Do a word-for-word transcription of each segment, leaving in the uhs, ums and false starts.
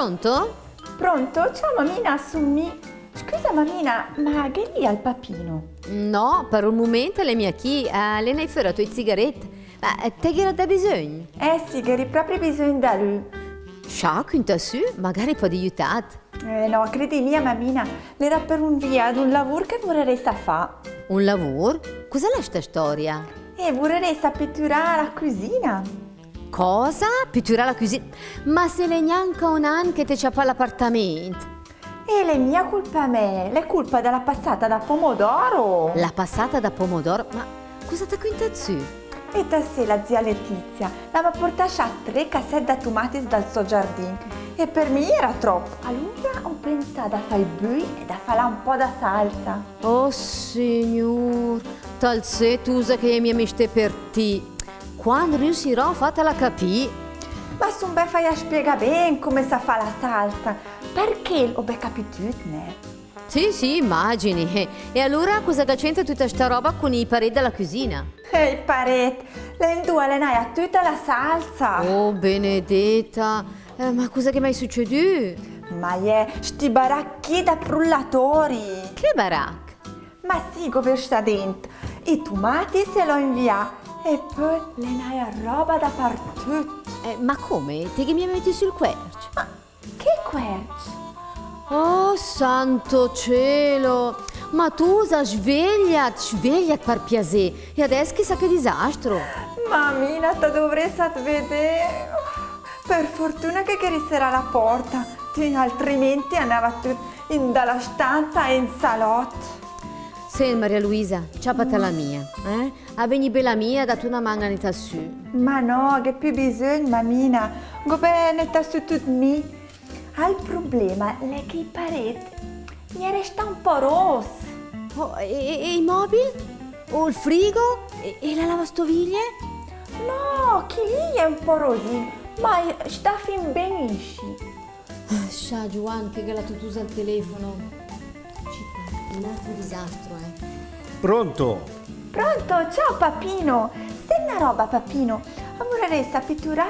Pronto? Pronto? Ciao mamina, sun mi. Scusa mamina, ma gh'è lì al papino? No, per un mument l'è mia chì, eh, l'è nai föra a tö i zigaret. Ma, eh, te gh'erat da bisögn? Eh sì, gh'eri propri bisögn da lü. Scià, cünta sü, magari pödi jütat. Eh no, credi mia mamina, l'era per un via d'un lavur che vurarès a fà. Un lavur? Cus'è sta storia? Eh, vurarès a pitürà la cüsina. Cosa? Pitürà la cüsina? Ma se l'è gnanca un an che t'hee ciapat l'apartament. E l'è mia culpa mè, l'è culpa da la passata da pomodoro. La passata da pomodoro? Ma cusa ta cüntat sü? E ta sé, la zia Letizia la m'ha portà scià tre casset da tumatis dal so giardin. E per mi era tropp. Alura hoo pensà da fà i büi e da fà là un pò da salsa. Oh signur, tal sé tusa che l'è mia mistee per ti. Quand riüssirò a fàtala capì? Ma sun bé, fai a spiegà ben cume sa fa la salsa, perché hoo bé capì tüt, né? Sì, sì, immagini. Eh, e alura cusa che c'entra tüta sta roba cun i paret da la cüsina? Eh, i paret, l'è indua l'è naia tüta la salsa. Oh, benedeta. Eh, ma cusa gh'è mai sücedü? Ma iè, sti baracc chì da frullatori. Che baracc? Ma sì, gh'hoo vist dent i tumatis e l'hoo invià. E pö l'è naia roba dapertüt. Eh, ma come? Te gh'hee mia metü sül querc? Ma che querc? Oh, santo cielo! Ma tusa, svegliat, svegliat per piasé! E adess chissà che disastro! Mamina, ta dovressat vedè! Per fortuna che gh'eri serà la porta, ti, altrimenti anava tüt in da la stanza e in salott. Sent, Maria Luisa, ciapatala mia, eh? A vegni bela mia a dat una man a netà sü. Ma no, gh'è pü bisögn, mamina. Gh'hoo bé netà sü tüt mi. Al problema l'è che i paret i è restà un pò ross. Oh, e, e, e i mobil? O il frigo? E, e la lavastoviglie? No, chì lì è un pò rosin, ma sta fin ben inscì. Scià, Giuan, che gh'è la tò tusa al telefono. Città, un altro disastro, eh. Pronto? Pronto, ciao papino. Sent na roba, papino. Vurarès a pitürà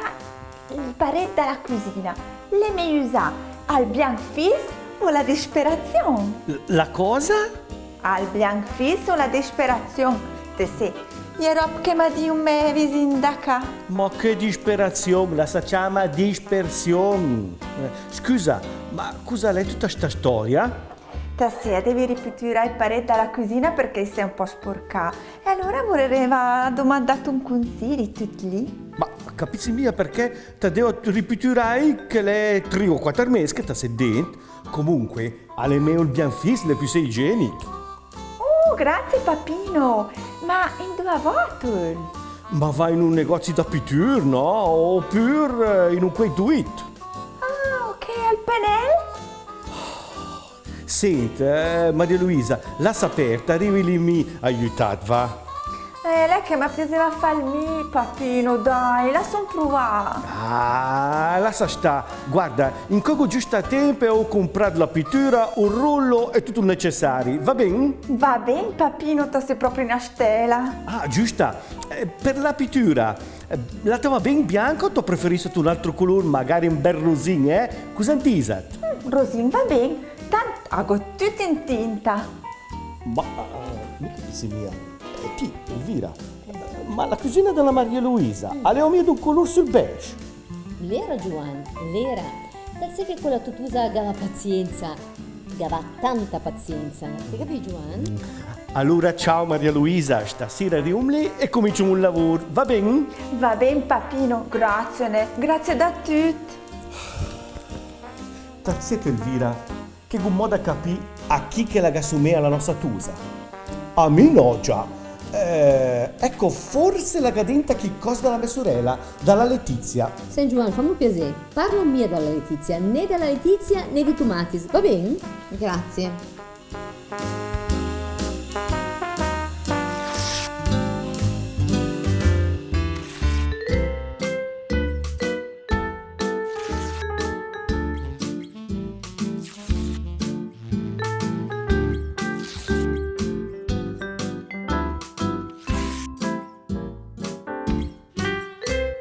i paret da la cüsina. L'è mei üsà al bianch fis o la disperazion? L-, la cosa? Al bianch fis o la disperazion, te sé, i è rob che m'ha dii un mè visin da cà. Ma che disperazion, la sa ciama dispersion. Eh, scusa, ma cusa l'è tüta sta storia? Tasera devi ripitürà i paret da la cüsina perché i s'è un pò spurcà. E alura vureva dumandat un cunsili, tüt lì. Ma capissi mia perché ta devet ripitürà i che l'è tri o quater mes che ta sét dent. Comunque, al è mei ul bianch fis, l'è püssé igienic. Oh, grazie, papino. Ma induva vötül? Ma va in un negozi da pitür, no? Opür, eh, in un quai do it. Ah, ok, al penel? Sent, eh, Maria Luisa, lassa perd, t'arivi lì mi a jütat, va? Eh, l'è che ma piaseva fal mi, papino, dai, lassum pruvà. Ah, lassa stà. Guarda, incö gh'hoo giüst a temp e hoo cumprat la pitüra, un rullo e tüt ul necessari. Va ben? Va ben, papino, ta sé propri na stela. Ah, giüsta. Eh, per la pitüra, eh, la ta va ben bianca o ta preferisset un altro culur, magari un bel rosin, eh? Cusa 'n disat? Mm, rosin va ben, tant a gh'hoo tüt in tinta. Ma, eh, mi capissi mia. Eh, ti, Elvira, ma la cüsina da la Maria Luisa, mm, l'è mia d'un culur sül beige? L'era, Giuan, l'era. Te sé che quela tò tusa gh'ha pazienza. Gh'ha tanta pazienza. Te capì, Giuan? Alura, ciao Maria Luisa, stasera rium lì e cumincium ul lavur, va ben? Va ben, papino, grazie, né. Grazie da tüt. Ta sét, Elvira, che gh'hoo mò da capì a chi che la gh'assumea la nosta tusa. A mi no, già. Eh, ecco, forse la gh'ha dent a chicos da la mè surela, da la Letizia. Sent Giuan, fam un piasé, parlum mia da la Letizia, né da la Letizia né di tumatis, va ben? Grazie.